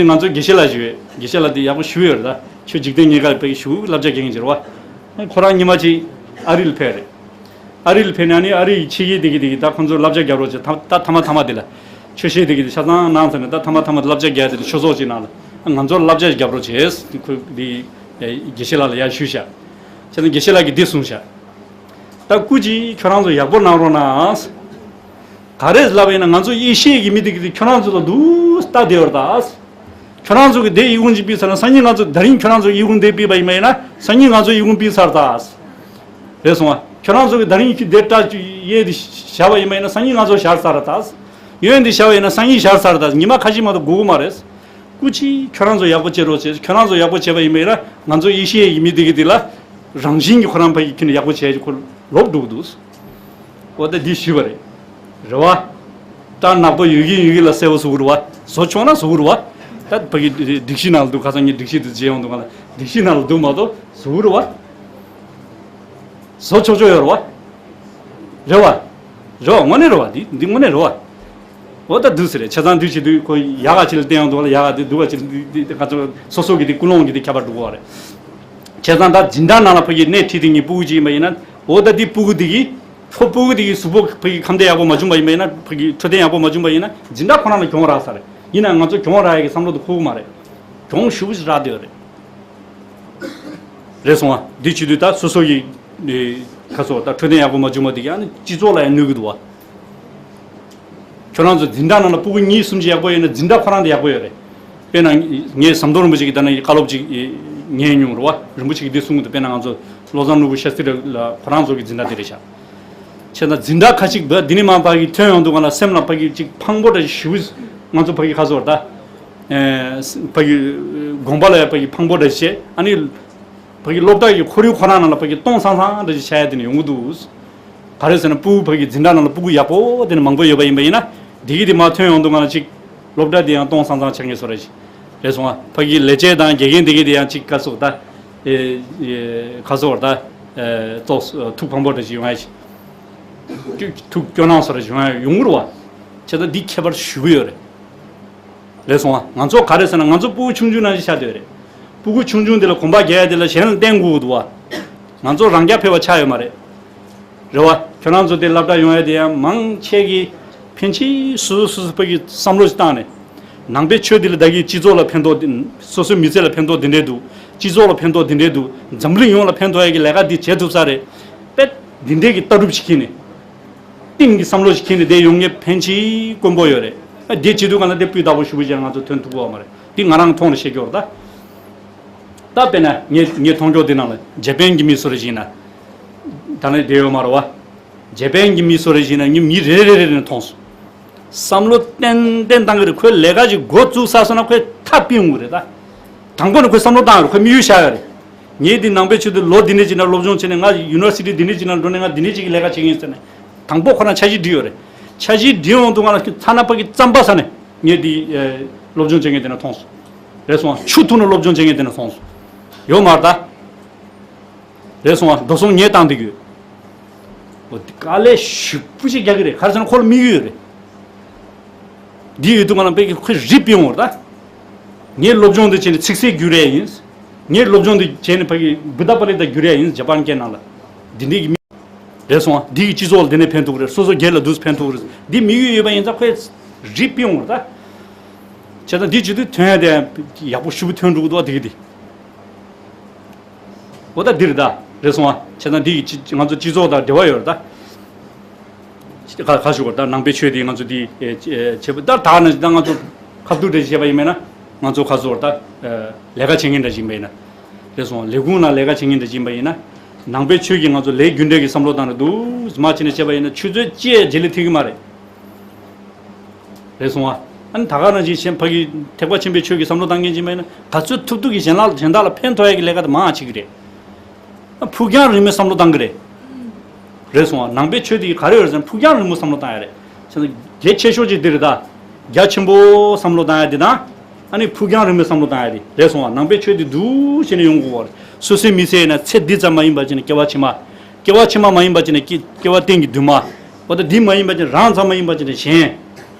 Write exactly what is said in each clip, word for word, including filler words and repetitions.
ང་ཚོ་དགེ་བཤེས་ལགས་ཞུ་བས། དགེ་བཤེས་ལགས་འདི་ཡག་པོ་ཞུ་ཡོད་རེད། ད་ཆོས་འཇིག་རྟེན་གཉིས་ཀ་ལ་ཕ་གི་ཞུ་བསླབ་བྱ་རྒྱག་མཁན་ཅིག་རེད་བ། ཁོ་རང་ཉི་མ་གཅིག་ཨ་རི་ལ་ཕེབས་རེད། ཨ་རི་ལ་ཕེབས་ནས་ཨ་ནི་ཨ་རི་ཡི་ཕྱི་རྒྱལ་དེ་གི་དེ་གི་ད་ཁོ་ཚོ་བསླབ་བྱ་རྒྱབ་རོགས་བྱེད། ད་ད་ཐ་མ་ཐ་མ་དེ་ལ་ཆོས་བཤད་དེ་གི་དེ་ཆ་ཚང་གནང་ཚར་ནས། ད་ཐ་མ་ཐ་མ་དེ་བསླབ་བྱ་རྒྱག་དེ་ལ་ཆོས་ཚོགས་ཅིག་ནང་ལ་ང་ཚོར་བསླབ་བྱ་རྒྱབ་རོགས་བྱེད། ཁོས་དེ་དགེ་བཤེས་ལགས་ལ་ཡར་ཞུས་ཤག་བྱས་ཙང་དགེ་བཤེས་ལགས་ཀྱིས་འདི་གསུངས་ཤག་ད་སྐུ་མཁྱེན་ཁྱོད་རང་ཚོ་ཡག་པོ་གནང་རོགས་གནང་། ག་རེ་ལབ་ཡིན་ན། ང་ཚོ་ཡེ་ཤེས་ཀྱི་མི་དེ་གི་དེ་ཁྱོད་རང་ཚོ་ལ་འདུག་ལྟ་བསྡད་ཡོད་རེད་ད། ཁྱོད་རང་ཚོ་གི་དེ་ཡི་གུང་ཅིག་ཕུལ་ཚར་ན་སང་ཉིན་ང་ཚོ་དེ་རིང་ཁྱོད་རང་ཚོ་ཡི་གུང་དེ་ཕུལ་བ་ཡིན་པ་ཡིན་ན་སང་ཉིན་ང་ཚོ་ཡི་གུང་ཕུལ་ཚར་ད། རེད་སོང་བ། ཁྱོད་རང་ཚོ་གི་དེ་རིང་དེ་སྐྲ་གཡས་དེ་བཞར་བ་ཡིན་པ་ཡིན་ན་སང་ཉིན་ང་ཚོ་བཞར་ཚར་ད། གཡོན་དེ་བཞར་བ་ཡིན་ན་སང་ཉིན་བཞར་ཚར་ད། ཉི་མ་ཁ་ཤས་མ་གཏོགས་འགོར་གི་མ་རེད། སྐུ་མཁྱེན་ཁྱོད་རང་ཚོ་ཡག་པོ་བྱེད་རོགས་བྱེད། ཁྱོད་རང་ཚོ་ཡག་པོ་བྱས་པ་ཡིན་པ་ཡིན་ན་ང་ཚོ་ཡེ་ཤེས་ཀྱི་མི་དེ་གི་དེ་ལ་རང་བཞིན་གྱི་ཁོ་རང་ཕ་གི་ཁྱོད་ནས་ཡག་པོ་བྱས་ཀྱི་ཁོ་ལོབས་འགྲོ་གི་འདུག་འོ་ད་འདི་ཞུས་པ་རེད། རེད་བ། སྐྲ་ནག་པོ་ཡོད་ཀྱིན་ཡོད་ཀྱིན་ལ་གསལ་པོ་བཟོ་གི་རེད་བ། བཟོ་ཆོག་ན་བཟོ་གི་རེད་བ། ད་ཕ་གི་སྒྲིག་གཞི་ནང་ལ་འདུག་ཁ་སང་ངས་སྒྲིག་གཞི་དེ་མཇལ་ཡོང་འདུག་ག་ལ། སྒྲིག་གཞི་ནང་ལ་འདུག་མ་གཏོགས་བཟོ་གི་རེད་བ། བཟོ་ཆོག་ཆོག་ཡོད་རེད་བ། རེད་བ། རེད་བ། དངོས་གནས་རེད་བ། འདི་འདི་དངོས་གནས་རེད་བ། འོ་ད་འདུག་ཟེར་རེད། བྱས་ཙང་འདུག་བྱེད་དུས་ཁོ་ཡག་ག་ཅིག་ལ་བསྟན་ཡོང་འདུག་ལ། ཡག་ག་དེ་འདུག་ག་ཅིག་ལ་འདི་འདི་ང་ཚོ་སོ་སོ་གི་དེ་ཀུན་སློང་གི་དེ་ཁྱད་པར་འགྲོ་གི་རེད། བྱས་ཙང་ད་སྦྱིན་བདག་ནང་ལ་ཕ་གི་སྣེ་ཁྲིད་དེ་ངའི་སྤུ་གུ་ཅིག་ཡིན་པ་ཡིན་ན། འོ་ད་འདི་སྤུ་གུ་དེ་གི་ཁོ་སྤུ་གུ་དེ་གི་གཟུགས་པོ་ཕ་གི་ཁམས་བདེ་ཡག་པོ་མ་བྱུང་བ་ཡིན་པ་ཡིན་ན། ཕ་གི་འཕྲོད་བསྟེན་ཡག་པོ་མ་བྱུང་བ་ཡིན་ན་སྦྱིན་བདག་ཁོ་རང་ལ་གྱོང་རག་ས་རེད། ཡིན་ན་ང་ཚོ་གྱོང་རག་ཡག་གི་བསམ་བློ་དེ་འཁོར་གི་མ་རེད། གྱོང་ཞེ་པོ་ཞིག་རག་བསྡད་ཡོད་རེད། རེད་སོང་བ། འདི་བྱེད་དུས་ད་སོ་སོ་ཡི་ཁ་སོ་ད་འཕྲོད་བསྟེན་ཡག་པོ་མ་བྱུང་བ་དེ་གི་ཨ་ནི་སྤྱི་ཚོགས་ལ་ཡང་གནོད་གི་འདུག་བ། ཁྱོད་རང་ཚོ་འཛིན་གྲྭ་ནང་ལ་སྤུ་གུ་གཉིས་གསུམ་ཅིག་ཡག་པོ་ཡོད་ན་འཛིན་གྲྭ་ཁོ་རང་དེ་ཡག་པོ་ཡོད་རེད། དཔེར་ན་ངས་ཟམ་གདོང་རིན་པོ་ཆེ་གི་ད་ནི་བཀའ་སློབ་ཅིག་ཉན་མྱོང་རེད་བ། རིན་པོ་ཆེ་གི་འདི་གསུང་གི་འདུག་དཔེར་ན་ང་ཚོ་བློ་བཟང་ནོར་བུ་ཤཱསྟྲི་ལགས་ཁོ་རང་ཚོ་གི་འཛིན་གྲྭ་དེ་རེད་ཤག་བྱས་ཙང་འཛིན་གྲྭ་ཁ་ཅིག་འདི་ནས་མར་ཕ་གི་ཐོན་ཡོང་དུས་ག་ལ་སེམས་ལ་ཕ་གི་ཅིག་ཕངས་པོ་འདྲ་ཞིག་ཞུ། ང་ཚོ་ཕ་གི་ཁ་སོར་ད། ཕ་གི་དགོངས་པ་ལ་ཡ་ཕ་གི་ཕངས་པོ་འདྲ་ཞིག་བྱས། ཨ་ནི་ཕ་གི་སློབ་གྲྭ་གི་ཁོར་ཡུག་ཁོ་རང་ནང་ལ་ཕ་གི་སྟོང་སང་སང་འདྲ་ཞིག་ཆགས་ཡ་དེ་ནས་ཡོང་གི་འདུག་ག་རེ་ཟེར་ན་སྤུ་གུ་ཕ་གི་འཛིན་གྲྭ་ནང་ལ་སྤུ་གུ་ཡག་པོ་དེ་ནས་མང་པོ་ཡོད་པ་ཡིན་པ་ཡིན་ན། དེ་གི་དེ་མར་ཐོན་ཡོང་དུས་ག་ལ་ཅིག་སློབ་གྲྭ་དེ་ཡང་སྟོང་སང་སང་ཆགས་ངེས་བཟོ་འདྲ་ཞིག་རེད་སོང་ཨ། ཕ་གི་ལས་བྱེད་དང་དགེ་རྒན་དེ་གི་དེ་ཡང་ཅིག་ག་སོ་ད། ག་སོ་ད། ཏོག་ཐུགས་ཕངས་པོ་འདྲ་ཞིག་ཡོང་ཡ་ཞིག་ཐུགས་སྐྱོ་སྣང་བཟོ་འདྲ་ཞིག་ཡོང་ཡ་ཡོང་གི་རེད་བ། བྱས་ཙང་འདི་ཁྱད་པར་ཞེ་པོ་ཡོད་རེད། རེད་སོང་ཨ། ང་ཚོ་ག་རེ་ཟེར་ན་ང་ཚོ་སྤུ་གུ་ཆུང་ཆུང་ནང་བཞིན་ཆགས་བསྡད་ཡོད་རེད། སྤུ་གུ་ཆུང་ཆུང་དེ་ལ་གོམ་པ་རྒྱག་ཡ་དེ་ལ་གཞན་ལ་བརྟེན་དགོས་ཀྱི་འདུག་བ། ང་ཚོ་རང་རྐྱ་ཕེབས་པ་ཆགས་ཡོད་མ་རེད། རེད་བ། ཁྱོད་རང་ཚོ་དེ་སློབ་གྲྭ་ཡོང་ཡ་དེ་ཡང་མང་ཆེ་གི་ཕན་ཆད་སོ་སོ་སོ་སོ་ཕ་གི་བསམ་བློ་ཞིག་བཏང་ནས། ནང་པའི་ཆོས་འདི་ལ་བདག་གིས་སྤྱི་ཚོགས་ལ་ཕན་ཐོགས་འདི། སོ་སོའི་མི་ཚེ་ལ་ཕན་ཐོགས་འདི་འདྲས་འདུག་སྤྱི་ཚོགས་ལ་ཕན་ཐོགས་འདི་འདྲས་འདུག་འཛམ་གླིང་ཡོངས་ལ་ཕན་ཐོགས་ཡ་གི་ལས་ཀ་འདི་བྱེད་ཐུབ་ས་རེད། པད་འདི་འདྲས་ཀྱི་ལྟ་གྲུབ་ཞིག་འཁྱེར་ནས། གཏིང་གི་བསམ་བློ་ཞིག་འཁྱེར་ནས་བསྡད་ཡོང་མཁན་ཕན་ཆད་དཀོན་པོ་ཡོད་རེད། ཨ་དེ་བྱེད་དུས་གང་ལ་དེ་སྤུས་དག་པོ་ཞེ་པོ་ཅིག་ང་ཚོ་ཐོན་ཐུབ་ཀྱི་མ་རེད། དེ་ང་རང་མཐོང་ནས་བཤད་ཀྱི་ཡོད་རེད་ད། ད་དཔེར་ན་ངས་ངས་མཐོང་ཕྱོགས་དེ་ནང་ལ་ཇེ་པན་གྱི་མི་སུ་རེ་ཞིག་ཡིན་ན། ད་ནི་བསྡད་ཡོད་མ་རེད་བ། ཇེ་པན་གྱི་མི་སུ་རེ་ཞིག་ཡིན་ན་ངས་མི་རེ་རེ་རེ་རེ་ནས་མཐོང་སོང་། བསམ་བློ་ཏན་ཏན་བཏང་གི་རེད། ཁོས་ལས་ཀ་ཅིག་འགོ་བཙུགས་ཚར་སོང་ན་ཁོས་མཐའ་སྤུས་འོང་གི་རེད་ད། དང་པོ་ནས་ཁོས་བསམ་བློ་བཏང་ཡོད་རེད། ཁོས་དམིགས་ཡུལ་བཞག་ཡོད་རེད། ངས་འདི་ནང་པའི་ཆོས་འདི་ལོ་འདི་འདྲས་ཅིག་ནང་སློབ་སྦྱོང་བྱས་ནས། ང་ཡུ་ནི་ཝར་སི་ཊི་འདི་འདྲས་ཅིག་ནང་འགྲོ་ནས་ང་འདི་འདྲས་ཅིག་གི་ལས་ཀ་བྱེད་ཀྱི་ཡིན་ཟེར་ནས། དང་པོ་ཁོ་རང་འཆར་གཞི་བསྒྲིགས་ཡོད་རེད། འཆར་གཞི་བསྒྲིགས་ཡོང་དུས་ང་ལ་ཐ་ན་ཕ་གི་རྩམ་པ་ཟ་ནས་ངས་འདི་ཨེ་སློབ་སྦྱོང་བྱེད་མཁན་དེ་ན་མཐོང་སོང་། རེད་སོང་ཨ། ཆུ་འཐུང་ནས་སློབ་སྦྱོང་བྱེད་མཁན་དེ་ན་མཐོང་སོང་། ཡོད་མ་རེད་ད། རེད་སོང་ཨ། འགྲོ་སོང་ངས་བཏང་བསྡད་ཀྱི་ཡོད། འོ་འདི་དཀའ་ལས་ཞེ་པོ་ཅིག་རྒྱག་གི་རེད། ག་རེ་ཟེར་ན་ཁོ་ལ་དམིགས་ཡུལ་ཡོད་རེད། འདི་ཡོད་དུས་ང་ལ་དཔེ་ཁོས་རི་སྤྲད་ཡོང་བ་རེད་ད། ངས་སློབ་སྦྱོང་འདི་བྱས་ནས་ཚིག་གསལ་བསྒྱུར་ཡ་ཡིན། ངས་སློབ་སྦྱོང་འདི་བྱས་ནས་ཕ་གི་བུདྡྷ་པ་ལི་ཏ་བསྒྱུར་ཡ་ཡིན། ཇ་པན་སྐད་ནང་ལ། འདི་འདྲའི་གི་མི་རེད་སོང་བ། འདི་གི་སྤྱི་ཚོགས་ལ་འདི་ནས་ཕན་ཐོགས་རེད། སོ་སོ་སྒེར་ལ་འདུག་ཕན་ཐོགས་རེད། འདི་དམིགས་ཡུལ་ཡོད་པ་ཡིན་ཙང་ཁོས་རི་སྤྲད་ཡོང་བ་རེད་ད། བྱས་ཙང་འདི་བྱེད་དུས་ཐོན་ཡ་དེ་ཡག་པོ་ཞེ་པོ་ཐོན་འགྲོ་གི་འདུག་བ། འདི་གི་འདི། འོ་ད་འདི་རེད་ད། རེད་སོང་བ། བྱས་ཙང་འདི་གི་སྤྱི་ང་ཚོ་སྤྱི་ཚོགས་དང་འབྲེལ་བ་ཡོད་རེད་ད། ཁ་ཁ་ཞུ་བར་ད་ནང་པའི་ཆོས་འདི་ང་ཚོ་འདི་ཨེ་ཨེ་བྱེད་པ་ད་ད་ནི་ད་ང་ཚོ་ཁ་ཐུག་འདྲ་བྱས་པ་ཡིན་མིན་ན། ང་ཚོ་ཁ་ཚུགས་བར་ད་ཨེ་ལས་ཀ་བྱེད་མཁན་འདྲ་ཞིག་ཡིན་པ་ཡིན་ན། རེད་སོང་བ། ལས་ཁུངས་ནང་ལས་ཀ་བྱེད་མཁན་འདྲ་ཞིག་ཡིན་པ་ཡིན་ན། ནང་པའི་ཆོས་ཀྱིས་ང་ཚོ་ལས་རྒྱུ་འབྲས་ཀྱི་བསམ་བློ་བཏང་ནས་འདུག་མ་བྱས་ནས་བྱས་པ་ཡིན་ན་ཆུ་ཚོད་གཅིག་རྗེས་ལུས་ཐེབས་ཀྱི་མ་རེད། རེད་སོང་བ། ཨ་ནི་ད་ག་ནང་བཞིན་གཞན་ཕ་གི་ཐེག་པ་ཆེན་པོའི་ཆོས་ཀྱི་བསམ་བློ་བཏང་མཁན་ཅིག་མིན་ན་ག་ཚོད་ཐུབ་ཐུབ་ཀྱིས་གཞན་ལ་གཞན་དག་ལ་ཕན་ཐོགས་ཡ་གི་ལས་ཀ་དེ་མང་བ་བྱེད་ཀྱི་རེད། ཨ་ཕུགས་རྒྱང་རིང་མོའི་བསམ་བློ་བཏང་གི་རེད། རེད་སོང་བ། ནང་པའི་ཆོས་དེ་ག་རེ་ཡོད་རེད་ཟེར་ན་ཕུགས་རྒྱང་རིང་མོའི་བསམ་བློ་བཏང་ཡ་རེད། བྱས་ཙང་གལ་ཆེ་ཤོས་ཅིག་འདི་རེད་ད། རྒྱ་ཆེན་པོ་བསམ་བློ་བཏང་ཡ་འདི་དང་། ཨ་ནི་ཕུགས་རྒྱང་རིང་མོའི་བསམ་བློ་བཏང་ཡ་རེད། རེད་སོང་བ། ནང་པའི་ཆོས་དེ་འདུག་བྱས་ནས་ཡོང་དགོས་པ་རེད། སོ་སོའི་མི་ཚེ་ཡིན་ན་ཚེ་འདི་ཙམ་མ་ཡིན་པ་བྱས་ནས་སྐྱེ་བ་ཕྱི་མ། སྐྱེ་བ་ཕྱི་མ་མ་ཡིན་པ་བྱས་ནས་སྐྱེ་སྐྱེ་བ་གཏན་གྱི་འདུན་མ། འོ་ད་འདི་མ་ཡིན་པ་བྱས་ནས་རང་ཙམ་མ་ཡིན་པ་བྱས་ནས་གཞན།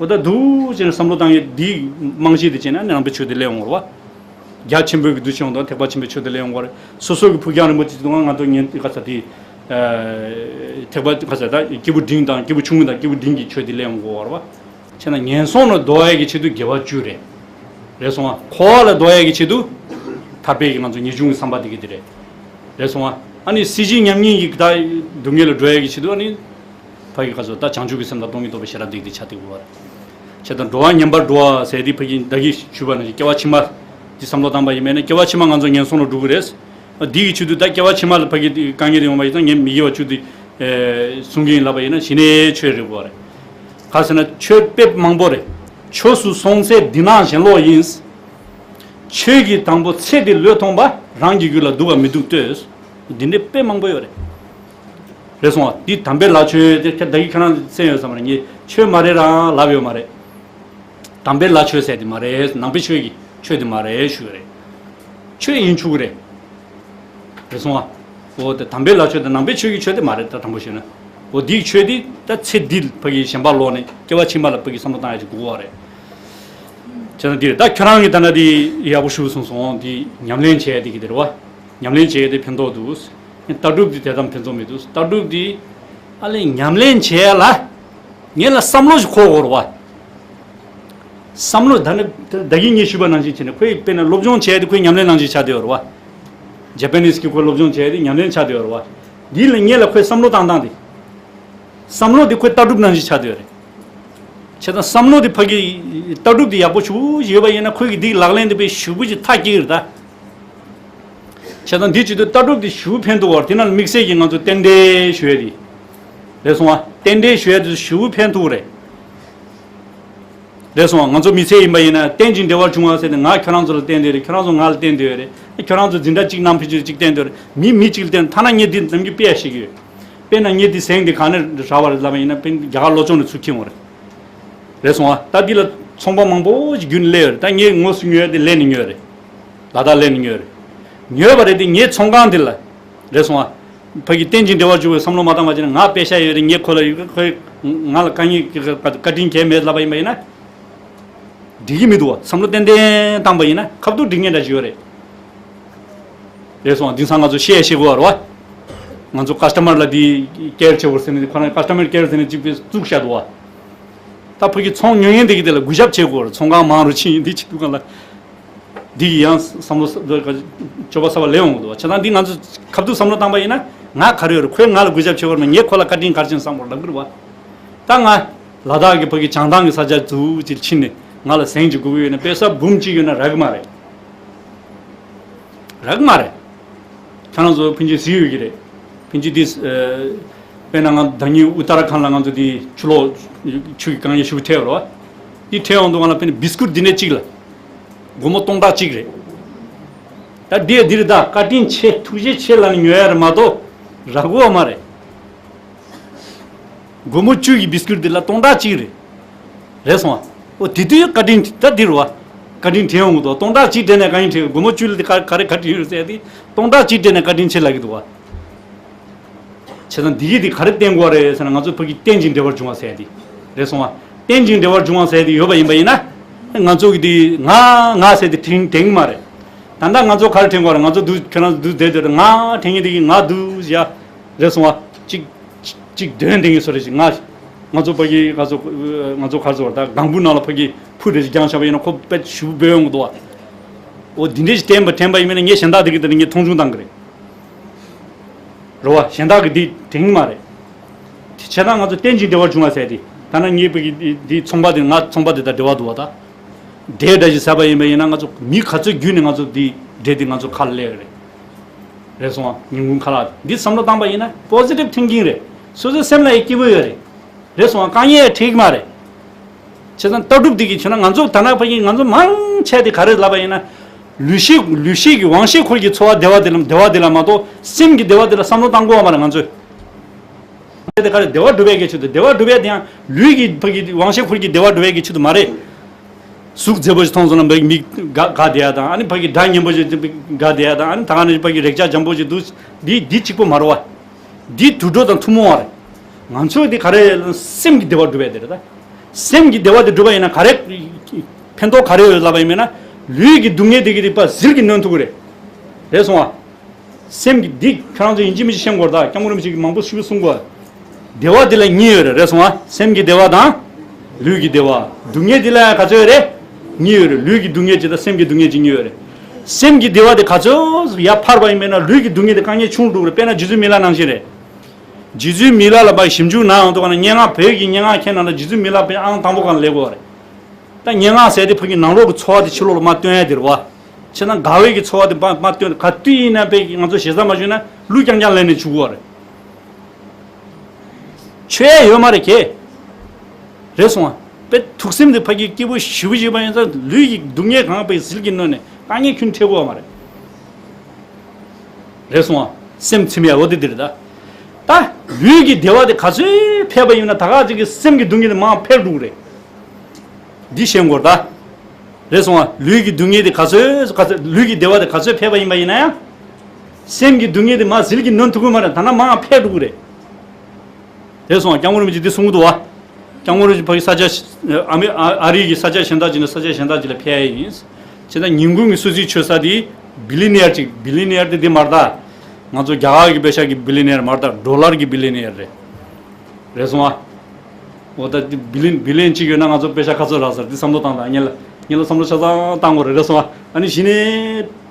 འོ་ད་འདུག་ཅེས་བསམ་བློ་བཏང་ཡས་འདི་རྨང་གཞི་དེ་བྱས་ན་ནང་པའི་ཆོས་དེ་སླེབས་ཡོང་བ་རེད་བ། རྒྱ་ཆེན་པོའི་གི་འདུ་བྱེད་ཡོང་དང་ཐེག་པ་ཆེན་པོའི་ཆོས་དེ་སླེབས་ཡོང་བ་རེད། སོ་སོ་གི་ཕུགས་རྒྱང་རིང་པོ་ཅིག་འདུག་ང་ང་ཚོ་ཉན་ག་ས་དེ། ཐེག་པ་ག་ས་ད་སྐྱེས་བུ་འབྲིང་དང་སྐྱེས་བུ་ཆུང་ངུ་དང་སྐྱེས་བུ་འབྲིང་གི་ཆོས་དེ་སླེབས་ཡོང་དགོས་བ་རེད་བ། བྱས་ན་ངན་སོང་ལ་འགྲོ་ཡས་ཀྱི་ཆེད་དུ་དགེ་བ་བཅུ་རེད། རེད་སོང་བ། འཁོར་བ་ལ་འགྲོ་ཡས་ཀྱི་ཆེད་དུ་ཐར་པའི་གི་ང་ཚོ་ངེས་འབྱུང་གི་བསམ་པ་དེ་གི་དེ་རེད། རེད་སོང་བ། ཨ་ནི་སྲིད་ཞིའི་ཉམས་ལེན་གྱི་ད་སྡུག་བསྔལ་ལ་འགྲོ་ཡས་ཀྱི་ཆེད་དུ་ཨ་ནི། ཕ་གི་ག་ཚོད་ད་བྱང་ཆུབ་ཀྱི་སེམས་དང་སྟོང་ཉིད་རྟོགས་པའི་ཤེས་རབ་འདི་གི་ཆ་དེ་དགོས་བ་རེད། བྱས་ཙང་འགྲོ་བ་ངན་པར་འགྲོ་བ་ཟེར་དེ་ཕ་གི་ད་གི་ཞུས་པ་ནང་བཞིན་སྐྱེ་བ་ཕྱི་མ་འདི་བསམ་བློ་བཏང་པ་ཡིན་མིན་ན་སྐྱེ་བ་ཕྱི་མ་ང་ཚོ་ངན་སོང་ལ་འགྲོ་གི་རེད། འདི་གི་ཆེད་དུ་ད་སྐྱེ་བ་ཕྱི་མ་ལ་ཕ་གི་དཀའ་ངལ་ཡོང་བ་ཡིན་ཙང་ངས་མི་དགེ་བ་བཅུ་འདི་གསུང་གི་ཡིན་ལབ་པ་ཡིན་ན་གཞི་ནས་ཆོས་རེད་དགོས་བ་རེད། ག་ཟེར་ན་ཆོས་དཔེ་མང་པོ་རེད། ཆོས་སུ་སོང་ཚད་འདི་ནང་ཞེན་ལོག་ཡིན། ཆོས་ཀྱི་དང་པོ་ཚེ་འདི་བློས་ཐོངས་པ་རང་གི་རྒྱུད་ལ་འདུག་ག་མི་འདུག་ལྟོས། འདི་འདྲའི་དཔེ་མང་པོ་ཡོད་རེད། རེད་སོང་བ། འདི་དམ་པའི་ལྷ་ཆོས་དེ་ཁྱེད་ད་གིན་ཁྱེད་རང་གསན་ཡོད་བསམ་རེད། ངས་ཆོས་མ་རེད་རང་ལབ་ཡོད་མ་རེད། དམ་པའི་ལྷ་ཆོས་ཟེར་དེ་མ་རེད། ནང་པའི་ཆོས་ཀྱི་ཆོས་དེ་མ་རེད་ཞུ་ཡོད་རེད། ཆོས་ཡིན་ཆོག་གི་རེད། རེད་སོང་བ། འོ་དེ་དམ་པའི་ལྷ་ཆོས་དང་ནང་པའི་ཆོས་ཀྱི་ཆོས་དེ་མ་རེད། ད་དྲང་པོ་བཤད་ན། འོ་འདིའི་ཆོས་དེ་ད་ཚེ་འདི་ཕ་གི་ཞེན་པ་ལོག་ནས་སྐྱེ་བ་ཕྱི་མ་ལ་ཕ་གི་བསམ་བློ་བཏང་ཡ་ཅིག་དགོས་བ་རེད། བྱས་ན་འདི་རེད། ད་ཁྱོད་རང་གི་ད་ན་དེ་ཡག་པོ་ཞུ་སོང་སོང་། འདི་ཉམས་ལེན་བྱས་དེ་གི་དེ་རེད་བ། ཉམས་ལེན་བྱས་དེ་ཕན་ཐོགས་འདུག་ལྟ་གྲུབ་འདི་དེ་ཙམ་ཕན་ཐོགས་མི་འདུག་ལྟ་གྲུབ་འདི་ཨ་ལས་ཉམས་ལེན་བྱས་ལ་ངེད་ལ་བསམ་བློ་ཞིག་འཁོར་དགོས་རེད་བ། བསམ་བློ་ད་ནི་ད་གིན་ངས་ཞུས་པ་ནང་བཞིན་བྱས་ནས་ཁོས་དཔེར་ན་སློབ་སྦྱོང་བྱས་དེ་ཁོའི་ཉམས་ལེན་ནང་བཞིན་ཆགས་བསྡད་ཡོད་རེད་བ། ཇ་པ་ནིས་ཀྱི་ཁོའི་སློབ་སྦྱོང་བྱས་དེ་ཉམས་ལེན་ཆགས་བསྡད་ཡོད་རེད་བ། འདི་ལ་ངེད་ལ་ཁོའི་བསམ་བློ་བཏང་སྟངས་དེ། བསམ་བློ་དེ་ཁོའི་ལྟ་གྲུབ་ནང་བཞིན་ཆགས་བསྡད་ཡོད་རེད། བྱས་ཙང་བསམ་བློ་དེ་ཕ་གི་ལྟ་གྲུབ་དེ་ཡག་པོ་ཞེ་པོ་ཅིག་ཡོད་པ་ཡིན་ན་ཁོས་ཀྱི་འདི་ལག་ལེན་དེ་དཔེ་ཞེ་པོ་ཅིག་མཐའ་སྐྱེལ་གི་རེད་ད། བྱས་ཙང་འདི་བྱེད་དུས་ལྟ་གྲུབ་དེ་ཞེ་པོ་ཕན་ཐོགས་པ་རེད། དེ་ན་དམིགས་བསལ་གྱི་ང་ཚོ་རྟེན་འབྲེལ་ཞུ་ཡ་དེ་རེད་སོང་བ། རྟེན་འབྲེལ་ཞུ་ཡ་དེ་ཞེ་པོ་ཕན་ཐོགས་རེད། རེད་སོང་བ། ང་ཚོ་མི་ཚེ་ཡིན་པ་ཡིན་ན་རྟེན་ཅིང་འབྲེལ་བར་འབྱུང་བ་ཟེར་ཏེ་ང་ཁྱོད་རང་ཚོ་ལ་བརྟེན་བསྡད་རེད། ཁྱོད་རང་ཚོ་ང་ལ་བརྟེན་བསྡད་ཡོད་རེད། ཁྱོད་རང་ཚོ་འཛིན་གྲྭ་གཅིག་ནང་ཕན་ཆད་གཅིག་བརྟེན་བསྡད་ཡོད་རེད། མི་མི་གཅིག་ལ་བརྟེན་ཐ་ན་ངས་འདི་ནམ་རྒྱུན་དཔེ་ཡ་ཤེས་ཀྱི་ཡོད། དཔེར་ན་ངས་འདི་ཟེང་འདི་གང་ནས་རག་པ་རེད་ལབ་པ་ཡིན་ན་དཔེར་ན་རྒྱ་གར་སློབ་སྦྱོང་ནས་ཚུར་ཁྱེར་འོང་རེད། རེད་སོང་བ། ད་འདི་ལ་ཚོང་པ་མང་པོ་ཞིག་རྒྱུན་ནས་སླེབས་ཡོད་རེད། ད་ངས་དངོས་སུ་ཉོས་ཡ་དེ་ལས་ནས་ཉོས་རེད། ལ་དྭགས་ལས་ནས་ཉོས་རེད། ཉོས་པ་རེད་དེ་ངའི་ཚོང་ཁང་འདི་ལ། རེད་སོང་བ། ཕ་གི་རྟེན་ཅིང་འབྲེལ་བར་འབྱུང་བའི་བསམ་བློ་མ་བཏང་བ་བྱས་ན་ང་པེ་ཤ་ཡོད་རེད། ངས་ཁོ་ལ་ཡོད་ཁོས་ང་ལ་དཀའ་ངལ་བཀའ་དྲིན་གལ་མེད་ལབ་པ་ཡིན་པ་ཡིན་ན། འགྲིག་གི་མི་འདུག་བ། བསམ་བློ་ཏན་ཏན་བཏང་པ་ཡིན་ན་ཁ་ཐུག་འགྲིག་ངེས་འདྲ་ཞིག་ཡོད་རེད། རེད་སོང་བ། དེང་སང་ང་ཚོ་བཤད་ཡ་ཤེས་དགོས་བ་རེད་བ། ང་ཚོ་ཀ་སི་ཊ་མར་ལ་དེ་ཀེར་བྱེད་དགོས་ཟེར་ནས་ཁོ་རང་ཀ་སི་ཊ་མར་ཀེར་ཟེར་ནས་གཅིག་པུ་བཙུགས་བཞག་འདུག་བ། ད་ཕ་གི་ཚོང་ཉོ་མཁན་དེ་གི་དེ་ལ་གུས་ཞབས་བྱེད་དགོས་རེད། ཚོང་ཁང་མང་རུ་ཕྱིན་ཡིན་དེ་བྱེད་དུས་གང་ལ། འདི་ཡི་ཡང་བསམ་བློ་ས་སྤྱོད་པ་གསར་པ་ལེན་འོང་གི་འདུག་བ། བྱས་ཙང་འདི་ང་ཚོ་ཁ་ཐུག་བསམ་བློ་བཏང་པ་ཡིན་ན་ང་ག་རེ་ཡོད་རེད། ཁོས་ང་ལ་གུས་ཞབས་བྱེད་དགོས་རེད་མ་ངས་ཁོ་ལ་བཀའ་དྲིན་ག་རེ་བྱས་ནས་བསམ་དགོས་རེད་ལབ་གི་རེད་བ། ད་ང་ལ་དྭགས་ཀྱི་ཕ་གི་བྱང་ཐང་གི་ས་ཆ་འདུག་ཅིག་ཕྱིན་ནས་ང་ལ་ཟེང་ཅིག་དགོས་ཀྱི་ཡོད་ན་པེ་ས་འབུམ་གཅིག་ཡོད་ན་རག་གི་མ་རེད། རག་གི་མ་རེད། ཁྱེད་རང་ཚོ་ཕིན་ཅི་གཟིགས་ཡོད་ཀྱི་རེད། ཕིན་ཅི་འདི། དཔེར་ན་ང་ཟླ་ཉིན་ཨུ་ཏར་ཁན་ལ་ང་ཚོ་འདི་ཆུ་ལོག་ཆུ་གི་རྐང་གཡས་ཤུགས་ཐེབས་རོ། འདི་ཐེབས་ཡོང་དུས་ང་ལ་དཔེར་ན་བིས་ཀུར་འདི་ནས་གཅིག་ལ། སྒོར་མོ་སྟོང་ཕྲག་གཅིག་རེད། ད་འདི་འདི་རེད་ད་བཀའ་དྲིན་ཆེ་ཐུགས་རྗེ་ཆེ་ལབ་ནས་ཉོ་ཡ་རེད་མ་གཏོགས་རག་གོ་བ་མ་རེད། སྒོར་མོ་བཅུ་ཡི་བིས་ཀུར་འདི་ལ་སྟོང་ཕྲག་གཅིག་རེད། རེད་སོང་བ། ཨོ་དེ་དུས་བཀའ་དྲིན་ད་འདི་རུ་བ། བཀའ་དྲིན་དྲན་ཡོང་གི་འདུག་སྟོང་ཕྲག་གཅིག་སྤྲད་ནས་བཀའ་དྲིན་དྲན་གི་སྒོར་མོ་བཅུ་ལ་དེ་ག་ག་རེ་བཀའ་དྲིན་ཡོད་ཟེར་ཏེ་སྟོང་ཕྲག་གཅིག་སྤྲད་ནས་བཀའ་དྲིན་ཆེ་ལབ་ཀྱི་འདུག་བ། བྱས་ཙང་འདི་གི་དེ་ག་རེ་བསྟན་དགོས་རེད་ཟེར་ན་ང་ཚོ་ཕ་གི་རྟེན་ཅིང་འབྲེལ་བར་འབྱུང་བ་ཟེར་ཏེ། རེད་སོང་བ། རྟེན་ཅིང་འབྲེལ་བར་འབྱུང་བ་ཟེར་ཏེ་ཡོད་པ་ཡིན་པ་ཡིན་ན། ང་ཚོ་གི་དེ་ང་ང་ཟེར་ཏེ་དྲན་དྲན་གི་མ་རེད། ད་ལྟ་ང་ཚོ་ག་རེ་དྲན་དགོས་རེད། ང་ཚོ་འདུག་ཁྱོད་རང་ཚོ་འདུག་བསྡད་དེ་ང་དྲན་གི་དེ་གི་ང་འདུག་ཡ། རེད་སོང་བ། གཅིག་གཅིག་དོན་དེ་ངས་སོ་རེ་ཞིག་ང་། ང་ཚོ་ཕ་གི་ང་ཚོ་ང་ཚོ་གར་ཚོར་ད་སྒང་བུ་ནང་ལ་ཕ་གི་ཕུ་རེ་ཞིག་རྒྱང་ཤ་བ་ཡིན་ན་ཁོ་པད་ཞུ་བོས་ཡོང་གི་འདུག་བ། འོ་འདི་འདྲས་ཞིག་དྲན་པ་དྲན་པ་ཡིན་མིན་ན་ངས་གཞན་དག་དེ་གི་དེ་ནི་ངས་མཐོང་ཆུང་བཏང་གི་རེད། རེད་བ། གཞན་དག་གི་འདི་དྲན་གི་མ་རེད། དེ་བྱས་ན་ང་ཚོ་རྟེན་ཅིང་འབྲེལ་བར་འབྱུང་བ་ཟེར་ཏེ་ད་ན་ངས་ཕ་གི་འདི་འདི་ཚོང་པ་དེ་ང་ཚོང་པ་དེ་དང་འབྲེལ་བ་འདུག་བ་ད། འདྲེ་འདྲ་ཞིག་ཟ་བ་ཡིན་པ་ཡིན་ན་ང་ཚོ་མི་ག་ཚོད་བརྒྱུད་ནས་ང་ཚོ་འདི་འདྲེ་འདི་ང་ཚོ་ཁ་ལ་སླེབས་རེད། རེད་སོང་བ། ཉིན་གུང་ཁ་ལག་འདི་བསམ་བློ་བཏང་པ་ཡིན་ན་པོ་ཟི་ཊིབ་ཐིང་ཀིང་རེད། སོ་སོའི་སེམས་ལ་ཡི་སྐྱིད་པོ་ཡོད་རེད། རེད་སོང་བ། དཀའ་ངལ་ཡང་འཕྲད་ཀྱི་མ་རེད། བྱས་ཙང་ལྟ་གྲུབ་འདི་གི་བྱས་ན་ང་ཚོ་ད་ནང་ཕ་གི་ང་ཚོ་མང་ཆེ་དེ་ག་རེ་ལབ་པ་ཡིན་ན། ལུས་ཤེས་ལུས་ཤེས་ཀྱི་དབང་ཤེས་འཁོར་གྱི་འཚོ་བ་བདེ་བ་དེ་ལ་བདེ་བ་དེ་ལ་མ་གཏོགས་སེམས་ཀྱི་བདེ་བ་དེ་ལ་བསམ་བློ་བཏང་དགོས་བ་མ་རེད་ང་ཚོས། དེ་ག་རེ་བདེ་བ་སྒྲུབ་པའི་གི་ཆེད་དུ་བདེ་བ་སྒྲུབ་པའི་དེ་ཡང་ལུས་ཀྱི་ཕ་གི་དབང་ཤེས་འཁོར་གྱི་བདེ་བ་སྒྲུབ་པའི་གི་ཆེད་དུ་མ་རེད། གཟུགས་མཛེས་པོ་ཞིག་མཐོང་སོང་ན་མིག་མིག་དགའ་དགའ་བསྡད་ཡ་དང་ཨ་ནི་ཕ་གི་སྒྲ་སྙན་པོ་ཞིག་དགའ་བསྡད་ཡ་དང་ཨ་ནི་ད་ག་ནང་བཞིན་ཕ་གི་རེག་བྱ་འཇམ་པོ་ཞིག་འདུག་འདི་འདི་གཅིག་པོ་མ་རེད་བ། འདི་དུད་འགྲོ་དང་ཐུན་མོང་བ་རེད། ང་ཚོས་འདི་ག་རེ་སེམས་ཀྱི་བདེ་བ་སྒྲུབ་པའི་དེ་རེད་ད། སེམས་ཀྱི་བདེ་བ་དེ་སྒྲུབ་པ་ཡིན་ན་ག་རེ་ཕན་ཐོགས་ག་རེ་ཡོད་ལབ་པ་ཡིན་མིན་ན། ལུས་ཀྱི་སྡུག་བསྔལ་དེ་གི་དེ་ཕར་ཟིལ་གྱིས་གནོན་ཐུབ་ཀྱི་རེད། རེད་སོང་ཨ། སེམས་ཀྱི་འདི་ཁྱོད་རང་ཚོ་ཡིན་གཅིག་མིན་གཅིག་ཤེས་དགོས་རེད་ད། སྐྱབས་མགོན་རིན་པོ་ཆེ་གིས་མང་པོ་ཞིག་གསུང་གོ། བདེ་བ་འདི་ལ་གཉིས་ཡོད་རེད། རེད་སོང་ཨ། སེམས་ཀྱི་བདེ་བ་དང་། ལུས་ཀྱི་བདེ་བ། སྡུག་བསྔལ་འདི་ལ་ག་ཚོད་ཡོད་རེད། གཉིས་ཡོད་རེད། ལུས་ཀྱི་སྡུག་བསྔལ་གཅིག་དང་སེམས་ཀྱི་སྡུག་བསྔལ་གཅིག་གཉིས་ཡོད་རེད། སེམས་ཀྱི་བདེ་བ་དེ་ག་ཚོད་ཡར་འཕར་བ་ཡིན་མིན་ན་ལུས་ཀྱི་སྡུག་བསྔལ་དེ་དཀའ་ངལ་ཆུང་དུ་འགྲོ་གི་རེད། དཔེར་ན་རྗེ་བཙུན་མི་ལ་ནང་བཞིན་རེད། རྗེ་བཙུན་མི་ལ་ལ་ཕར་ཞིབ་འཇུག་གནང་ཡོང་དུས་ག་ན་སྙན་ངག་བོད་ཀྱི་སྙན་ངག་མཁན་ནང་ལ་རྗེ་བཙུན་མི་ལ་དཔེ་ཨང་དང་པོ་སྒང་ལ་སླེབས་ཡོད་རེད། ད་སྙན་ངག་ཟེར་དེ་ཕ་གི་ནང་ལོགས་ཀྱི་ཚོར་བ་དེ་ཕྱི་ལོགས་ལ་མར་སྟོན་ཡ་དེ་རེད་བ། བྱས་ན་དགའ་བའི་གི་ཚོར་བ་དེ་མར་མར་སྟོན། ག་དུས་ཡིན་ན་དཔེ་ང་ཚོ་ཞེ་ས་མ་ཞུས་ན་གླུ་རྐྱང་རྐྱང་ལེན་ནས་བཅུག་གི་ཡོད་རེད། ཆོས་ཡོད་མ་རེད་ཁྱེད། རེད་སོང་ཨ། དཔེ་ཐུགས་སེམས་དེ་ཕ་གི་སྐྱིད་པོ་ཞེ་པོ་ཅིག་ཡོད་པ་ཡིན་ཙང་ལུས་ཀྱི་སྡུག་བསྔལ་གང་དཔེ་ཟིལ་གྱིས་གནོན་ནས་དཀའ་ངལ་ཁྱོན་འཕྲད་དགོས་པ་མ་རེད། རེད་སོང་ཨ། སེམས་ཚིམ་ཡ་འོ་དེ་དེ་རེད་ད། ད་ལུས་ཀྱི་བདེ་བ་དེ་ག་ཚོད་འཕེལ་བ་ཡིན་ན་ད་ག་ཅིག་གི་སེམས་ཀྱི་སྡུག་བསྔལ་དེ་མར་འཕེལ་འགྲོ་གི་རེད། འདི་ཤེས་དགོས་ད། རེད་སོང་ཨ། ལུས་ཀྱི་སྡུག་བསྔལ་དེ་ག་ཚོད་ག་ཚོད་ལུས་ཀྱི་བདེ་བ་དེ་ག་ཚོད་འཕེལ་བ་ཡིན་པ་ཡིན་ན་ཡང་། སེམས་ཀྱི་སྡུག་བསྔལ་དེ་མར་ཟིལ་གྱིས་གནོན་ཐུབ་ཀྱི་མ་རེད། ད་ནང་མར་འཕེལ་འགྲོ་གི་རེད། རེད་སོང་ཨ། སྐྱབས་མགོན་རིན་པོ་ཆེ་འདི་གསུང་གི་འདུག་བ། སྐྱབས་མགོན་རིན་པོ་ཆེ་ཕ་གི་ས་ཆ་ཨ་མི་ཨ་ཨ་རི་གི་ས་ཆ་གཞན་དག་ཅིག་ནས་ས་ཆ་གཞན་དག་ཅིག་ལ་ཕེབས་ཡ་ཡིན། བྱས་ན་ཉིན་གུང་གི་སུད་སིའི་ཆོས་ས་དེ་བི་ལི་ནེར་ཅིག་བི་ལི་ནེར་དེ་འདི་མ་རེད་ད། ང་ཚོ་རྒྱ་གར་གྱི་པེ་ཤག་གི་བི་ལི་ནེར་མ་རེད་ད། ཌོ་ལར་གྱི་བི་ལི་ནེར་རེད། རེད་སོང་ཨ། འོ་ད་འདི་བི་ལི་བི་ལི་ཡན་གཅིག་ཡོད་ན་ང་ཚོ་པེ་ཤག་ག་ཚོད་རག་ས་རེད། འདི་བསམ་བློ་བཏང་དང་། ངེད་ལ་ངེད་ལ་བསམ་བློ་ཆ་ཚང་བཏང་དགོས་རེད། རེད་སོང་ཨ། ཨ་ནི་གཞི་ནས་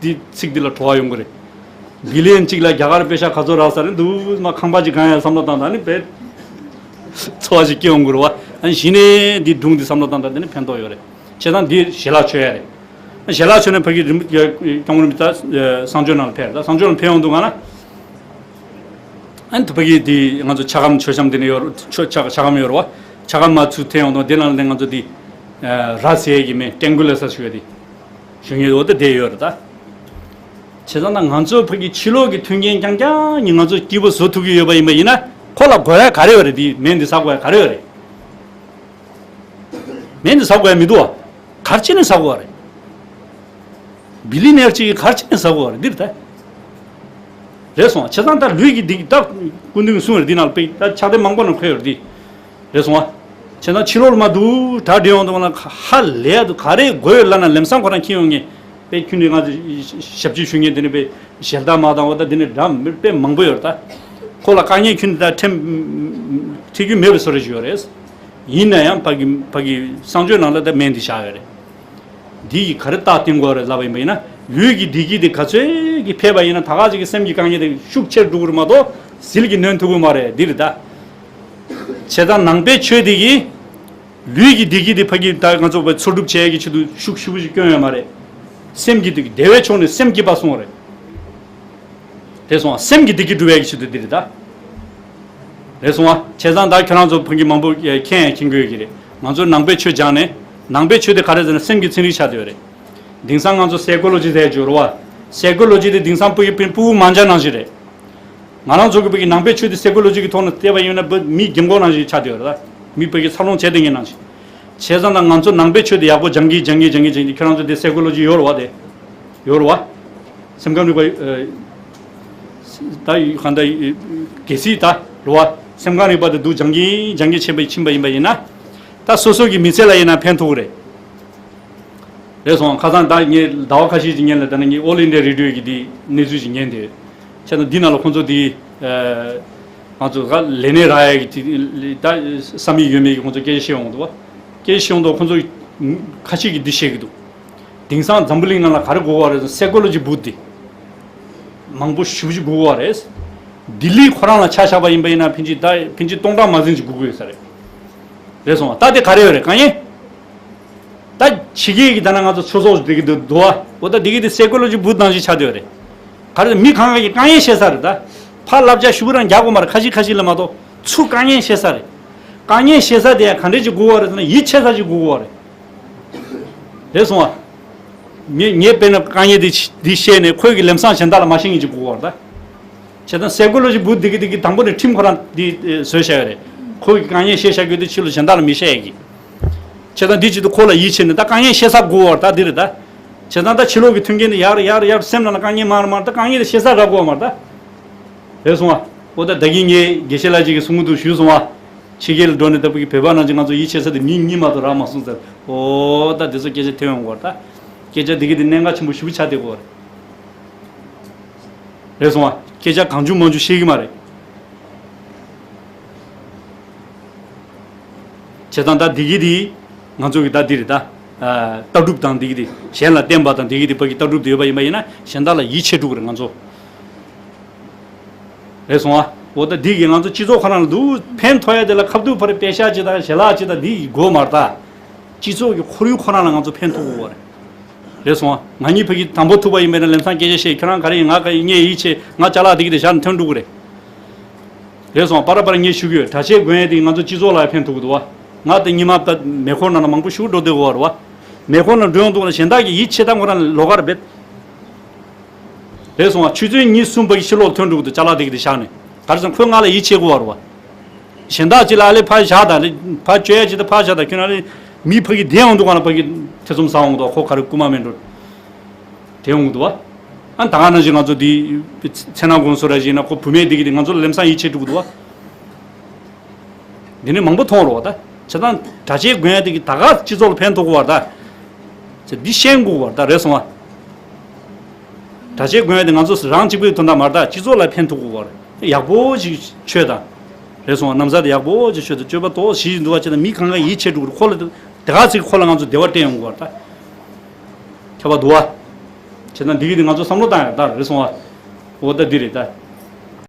འདི་ཚིག་འདི་ལ་བྲོ་བ་ཡོང་གི་རེད། བི་ལི་ཡན་གཅིག་ལ་རྒྱ་གར་པེ་ཤག་ག་ཚོད་རག་ས་རེད། འདུག་མ་ཁང་པ་ཅིག་གང་ཡང་བསམ་བློ་བཏང་དང་། ཨ་ནི་བེད་ཚོར་བ་ཞིག་སྐྱེ་ཡོང་གི་རེད་བ། ཨ་ནི་གཞི་ནས་འདི་སྒྲུང་འདི་བསམ་བློ་བཏང་དང་། དེ་ནི་ཕན་ཐོགས་ཡོད་རེད། བྱས་ཙང་འདི་ཞལ་ལག་མཆོད་ཡ་རེད། ཞལ་ལག་མཆོད་ནས་ཕ་གི་རིན་པོ་ཆེ་སྐྱབས་མགོན་རིན་པོ་ཆེ་ད་གསང་སྤྱོད་ནང་ལ་ཕེབས་རེད། ད་གསང་སྤྱོད་ནང་ཕེབས་ཡོང་དུས་ག་ན། ཨ་ནི་ཕ་གི་འདི་ང་ཚོ་ཕྱྭ་སྒམ་མཆོད་བཤམས་དེ་ནས་ཡོད་རེད། མཆོད་ཕྱྭ་ཕྱྭ་སྒམ་ཡོད་རེད་བ། ཕྱྭ་སྒམ་མ་ཚུར་ཐོན་ཡོང་དུས་དེ་ནང་ལ་ནས་ང་ཚོ་འདི་ར་ཟེར་གྱི་མེད། ཀྲེང་ཀུ་ལེ་ས་ཞུ་བ་དེ། གཞུང་ཡོད་འོ་ད་དེ་ཡོད་རེད་ད། བྱས་ཙང་ན་ང་ཚོ་ཕ་གི་ཕྱི་ལོགས་ཀྱི་མཐུན་རྐྱེན་རྐྱང་རྐྱང་ནི་ང་ཚོ་སྐྱིད་པོ་བཟོ་ཐུབ་ཀྱི་ཡོད་པ་ཡིན་པ་ཡིན་ན། ཁོ་ལ་དགོས་ཡ་ག་རེ་ཡོད་རེད། དེ་མེ་འདི་ཟ་དགོས་ཡ་ག་རེ་ཡོད་རེད། མེ་འདི་ཟ་དགོས་ཡ་མི་འདུག་བ། ག་རེ་བྱས་ནས་ཟ་དགོས་བ་རེད། བི་ལི་ནེར་གཅིག་གིས་ག་རེ་བྱས་ནས་ཟ་དགོས་བ་རེད། འདི་རེད་ད། རེད་སོང་བ། བྱས་ཙང་ད་ལུས་ཀྱི་འདི་ད་སྐུ་མདུན་གསུངས་རེད། འདི་ནང་ལ་དཔེ་ད་ཕྱག་དེབ་མང་པོ་ནང་འཁོད་ཡོད་རེད་འདི། རེད་སོང་བ། བྱས་ཙང་ཕྱི་ལོགས་ལ་མ་འདུག་གྲ་སྒྲིག་ཡོང་དུས་ང་ལ་ཧ་ལས་འདུག་ག་རེ་དགོས་ཡོད་ལབ་ན་ལམ་སང་ཁོ་རང་འཁྱེར་ཡོང་ངེས། དཔེ་ཁྱོན་ནས་ང་ཚོ་ཞབས་ཕྱི་ཞུ་མཁན་དེ་ནི་དཔེ་ཞལ་ཏ་མ་དང་འོ་ད་དེ་ནི་འདྲ་མི་དཔེ་མང་པོ་ཡོད་རེད་ད། ཁོ་ལ་དཀའ་ངལ་ཁྱོན་ནས་ད་འཕྲད་འཕྲད་རྒྱུ་མེད་པའི་བཟོ་འདྲ་ཞིག་ཡོད་རེད། ཡིན་ན་ཡང་ཕ་གི་ཕ་གི་གསང་སྤྱོད་ནང་ལ་ད་སྨན་འདི་བཞག་ཡོད་རེད། འདི་ཡིས་ག་རེ་རྟགས་བསྟན་དགོས་རེད་ལབ་པ་ཡིན་པ་ཡིན་ན། ལུས་ཀྱི་བདེ་སྐྱིད་དེ་ག་ཚོད་ཀྱི་འཕེལ་བ་ཡིན་ན་ད་ག་ཅིག་གི་སེམས་ཀྱི་དཀའ་ངལ་དེ་ཤུགས་ཆེར་འགྲོ་གི་རེད་མ་གཏོགས་ཟིལ་གྱིས་གནོན་ཐུབ་ཀྱི་མ་རེད། འདི་རེད་ད། བྱས་ཙང་ནང་པའི་ཆོས་འདི་གིས་ལུས་ཀྱི་བདེ་སྐྱིད་དེ་ཕ་གི་ད་ང་ཚོ་བའི་འཚོ་སྒྲུབ་བྱེད་ཡ་གི་ཆེད་དུ་ཤུགས་ཞེ་པོ་ཞིག་བསྐྱོན་ཡོད་མ་རེད། སེམས་ཀྱི་བདེ་བདེ་བའི་ཕྱོགས་ནས་སེམས་སྐྱིད་པ་སྲུང་བ་རེད། དེ་སོང་བ། སེམས་ཀྱི་བདེ་སྐྱིད་སྒྲུབ་ཡ་གི་ཆེད་དུ་འདི་རེད་ད། རེད་སོང་བ། བྱས་ཙང་ད་ཁྱེད་རང་ཚོ་ཕ་གི་མང་པོ་མཁྱེན་ཡང་མཁྱེན་དགོས་ཀྱི་རེད། ང་ཚོ་ནང་པའི་ཆོས་སྦྱངས་ནས། ནང་པའི་ཆོས་དེ་ག་རེ་ཟེར་ན་སེམས་ཀྱི་ཚན་རིག་ཆགས་བསྡད་ཡོད་རེད། དེང་སང་ང་ཚོ་སའི་ཀོ་ལོ་ཇི་ཟེར་ཡ་ཅིག་ཡོད་རེད་བ། སའི་ཀོ་ལོ་ཇི་དེ་དེང་སང་ཕ་གི་པུ་པུ་མང་ཇ་ནང་བཞིན་རེད། ང་རང་ཚོ་གི་ཕ་གི་ནང་པའི་ཆོས་དེ་སའི་ཀོ་ལོ་ཇི་གི་ཐོག་ནས་བལྟས་པ་ཡིན་ན་མི་རྒན་གོག་ནང་བཞིན་ཆགས་བསྡད་ཡོད་རེད་ད། མི་ཕ་གི་འཚར་ལོངས་བྱས་བསྡད་མཁན་ནང་བཞིན། བྱས་ཙང་ད་ང་ཚོ་ནང་པའི་ཆོས་དེ་ཡག་པོ་སྦྱང་གི་སྦྱང་གི་སྦྱང་གི་སྦྱང་གི་ཁྱེད་རང་ཚོ་དེ་སའི་ཀོ་ལོ་ཇི་ཡོད་རེད་བ། དེ་ཡོད་རེད་བ། སེམས་ཁམས་རིག་པ། ད་གང་ལྟར་གལ་སྲིད་ད་རེད་བ། སེམས་ཁམས་རིག་པ་དེ་འདུག་སྦྱང་གི་སྦྱང་གི་ཕྱིན་པ་ཕྱིན་པ་ཡིན་པ་ཡིན་ན། ད་སོ་སོ་གི་མི་ཚེ་ལ་ཡིན་ན་ཕན་ཐོགས་རེད། རེད་སོང་། ཁ་སང་ད་ངས་ཟླ་བ་ཁ་ཤས་ཀྱི་སྔོན་ལ་ད་ནི་ངས་ཨོལ་ཨིན་ཌི་ཡ་རེ་ཌི་ཡོ་གི་དེ་གནས་ཚུལ་ཞིག་ཉན་དེ། བྱས་ན་འདི་ནང་ལ་ཁོང་ཚོ་དེ་ང་ཚོ་ག་ལས་གནས་རག་ཡ་གི་དེ་ད་བསམ་ཡིག་ཡོད་མེད་ཀྱི་ཁོང་ཚོ་སྐད་ཆ་བཤད་ཡོང་འདུག་བ། སྐད་ཆ་བཤད་ཡོང་དུས་ཁོང་ཚོ་ཁ་ཤས་ཀྱིས་འདི་བཤད་ཀྱི་འདུག་དེང་སང་འཛམ་བུ་གླིང་ནང་ལ་ག་རེ་དགོས་པ་རེད་ཟེར་ན་སའི་ཀོ་ལོ་ཇི་བུ་དེ་མང་པོ་ཞེ་པོ་ཅིག་དགོས་པ་རེད། ལྡི་ལི་ཁོ་རང་ལ་ཆ་བཞག་པ་ཡིན་པ་ཡིན་ན་ཕིན་ཅི་ད་ཕིན་ཅི་སྟོང་ཕྲག་མ་ཟིན་ཅིག་དགོས་ཀྱི་ཡོད་ས་རེད། རེད་སོང་བ། ད་དེ་ག་རེ་ཡོད་རེད། དཀའ་ངལ། ད་ཕྱི་རྒྱལ་གྱི་ད་ན་ང་ཚོ་ཆོས་ཚོགས་འདི་གི་འདུག་འདུག་བ། འོ་ད་འདི་གི་དེ་སའི་ཀོ་ལོ་ཇི་བུ་ནང་བཞིན་ཆགས་བསྡད་ཡོད་རེད། ག་རེ་མི་གང་ག་གི་དཀའ་ངལ་བཤད་ས་རེད་ད། ཕར་བསླབ་བྱ་ཞུ་གུ་རང་རྒྱག་དགོས་མ་རེད། ཁ་ཤས་ཁ་ཤས་ལ་མ་གཏོགས་ཚུར་དཀའ་ངལ་བཤད་ས་རེད། དཀའ་ངལ་བཤད་ས་དེ་ཡང་ག་འདྲས་ཅིག་དགོས་པ་རེད་ཟེར་ན་ཡིད་ཆེས་ས་ཅིག་དགོས་པ་རེད། རེད་སོང་བ། ངས་ངས་དཔེར་ན་དཀའ་ངལ་འདི་འདི་བཤད་ནས་ཁོས་ཀྱི་ལམ་སང་གཞན་དག་ལ་མ་བཤད་མཁན་ཅིག་དགོས་པ་རེད་ད། བྱས་ཙང་སའི་ཀོ་ལོ་ཇི་བུ་འདི་གི་འདི་གི་དང་པོ་ནས་ཁྲིམས་ཁོ་རང་འདི་བཟོས་བཞག་ཡོད་རེད། ཁོ་གི་དཀའ་ངལ་བཤད་བཞག་རྒྱུ་དེ་ཕྱི་ལོགས་གཞན་དག་ལ་མི་བཤད་ཡ་གི། བྱས་ཙང་འདི་བྱེད་དུས་ཁོ་ལ་ཡིད་ཆེས་ནས་ད་དཀའ་ངལ་བཤད་ས་དགོས་པ་རེད་ད་འདི་རེད་ད། བྱས་ཙང་ད་ཕྱི་ལོགས་ཀྱི་མཐུན་རྐྱེན་འདི་ཡར་ཡར་ཡར་སེམས་ནང་ལ་དཀའ་ངལ་མང་རུ་མང་རུ་ད་དཀའ་ངལ་དེ་བཤད་ས་རག་དགོས་པ་མ་རེད་ད། རེད་སོང་བ། འོ་ད་ད་གིན་ངས་དགེ་བཤེས་ལགས་ཅིག་གིས་གསུང་གི་འདུག་ཞུས་སོང་བ། ཕྱི་རྒྱལ་ལ་འགྲོ་ནས་ལྟ་བུ་གི་བོད་པ་ནང་བཞིན་ང་ཚོ་ཡིད་ཆེས་ས་དེ་མི་གཉིས་མ་གཏོགས་རག་མ་སོང་ཟེར། ཨོ་ད་དེ་ཚོ་སྐད་ཆ་ཐོན་ཡོང་གི་ཡོད་རེད་ད། སྐད་ཆ་དེ་གི་དེ་གནད་འགག་ཆེན་པོ་ཞེ་པོ་ཆགས་བསྡད་ཀྱི་ཡོད་རེད། རེད་སོང་ཨ། སྐད་ཆ་གང་བྱུང་མང་བྱུང་བཤད་ཀྱི་མ་རེད། བྱས་ཙང་ད་འདི་གི་འདི་ང་ཚོ་གི་ད་འདི་རེད་ད། ལྟ་གྲུབ་དང་འདི་གི་འདི་གཞན་ལ་བརྟེན་པ་དང་འདི་གི་འདི་བ་གི་ལྟ་གྲུབ་འདི་ཡོད་པ་ཡིན་པ་ཡིན་ན་གཞན་དག་ལ་ཡིད་ཆེས་འགྲོ་གི་རེད་ང་ཚོ། རེད་སོང་ཨ། འོ་ད་འདི་གི་ང་ཚོ་སྤྱི་ཚོགས་ཁོ་རང་ལ་འདུག་ཕན་ཐོགས་ཡ་དེ་ལ་ཁ་བསྡུ་ཕར་པེ་ཤག་ཅིག་དང་ཞལ་ལག་ཅིག་དང་འདི་དགོས་མ་རེད་ད། སྤྱི་ཚོགས་ཀྱི་ཁོར་ཡུག་ཁོ་རང་ལ་ང་ཚོ་ཕན་ཐོགས་དགོས་པ་རེད། རེད་སོང་ཨ། ང་གཉིས་ཕ་གི་དང་པོ་ཐུག་པ་ཡིན་པས་ན་ལམ་སང་སྐད་ཆ་བཤད། ཁྱོད་རང་ག་རེ་ཡིན། ང་ག་ངས་ཡིད་ཆེས། ང་ཅ་ལག་དེ་གི་དེ་བཞག་ནས་ཐོན་འགྲོ་གི་རེད། རེད་སོང་ཨ། པ་ར་པ་ར་ངས་ཞུ་གི་ཡོད། གྲྭ་ཆས་གོན་ཡས་དེ་ང་ཚོ་སྤྱི་ཚོགས་ལ་ཕན་ཐོགས་གི་འདུག་བ། ང་དེ་ཉི་མ་ད་མེ་འཁོར་ནང་ལ་མང་པོ་ཞིག་འགྲོ་བསྡད་ཀྱི་ཡོད་རེད་བ། མེ་འཁོར་ནང་འགྲོ་ཡོང་དུས་ལ་གཞན་དག་གི་ཡིད་ཆེས་སྟངས་ཁོ་རང་ལོགས་ཀ་རེད་པས། རེད་སོང་ཨ། ཆུ་ཚོད་གཉིས་གསུམ་པ་གི་ཕྱི་ལོགས་ཐོན་འགྲོ་གི་འདུག་ཅ་ལག་དེ་གི་དེ་བཞག་ནས། ག་རེ་ཟེར་ན་ཁོས་ང་ལ་ཡིད་ཆེས་དགོས་པ་རེད་བ། གཞན་དག་ཅིག་ལ་ཨ་ལེ་ཕར་བཞག་དང་ཕར་བཅོས་ཡ་ཅིག་དང་ཕར་བཞག་དང་ཁྱོད་རང་ལ་མི་ཕ་གི་བསྡད་ཡོང་དུས་ག་ལ་ཕ་གི་ཐེ་ཚོམ་ཟ་འོང་གི་འདུག་ཁོ་ག་རེ་རྐུ་མ་མེད་འགྲོ། དེ་འོང་གི་འདུག་བ། ཨ་ད་ག་ནང་བཞིན་ང་ཚོ་འདི་མཚན་ནག་གུང་སུ་ར་ཞིག་ན་ཁོ་བུད་མེད་འདི་གི་འདི་ང་ཚོ་ལ་ལམ་སང་ཡིད་ཆེས་འགྲོ་གི་འདུག་བ། འདི་ནི་མང་པོ་མཐོང་རོགས་ད། བྱས་ཙང་གྲྭ་ཆས་གོན་ཡ་འདི་གི་ད་ག་སྤྱི་ཚོགས་ལ་ཕན་ཐོགས་གི་བ་ད། བྱས་འདི་ཤེས་དགོས་བ་ད། རེད་སོང་བ། གྲྭ་ཆས་གོན་ཡ་འདི་ང་ཚོ་རང་གཅིག་པུའི་དོན་དག་མ་རེད་ད། སྤྱི་ཚོགས་ལ་ཕན་ཐོགས་གི་བ་རེད། ཡག་པོ་ཞིག་མཆོད་དང་། རེད་སོང་བ། ན་བཟའ་དེ་ཡག་པོ་ཞིག་མཆོད་དང་། སྤྱོད་པ་ཏོག་ཞིག་འདུག་བ། བྱས་ཙང་མི་གང་ག་ཡིད་ཆེས་འགྲོ་གི་རེད། ཁོ་ལ་དེ་ག་ཚིག་ཁོ་ལ་ང་ཚོ་བདེ་བ་སྤྲད་ཡོང་གི་བ་ད། ཁྱབ་པ་འདུག་བ། བྱས་ཙང་འདི་གི་འདི་ང་ཚོ་བསམ་བློ་བཏང་ཡ་ད། རེད་སོང་བ། འོ་ད་འདི་རེད་ད།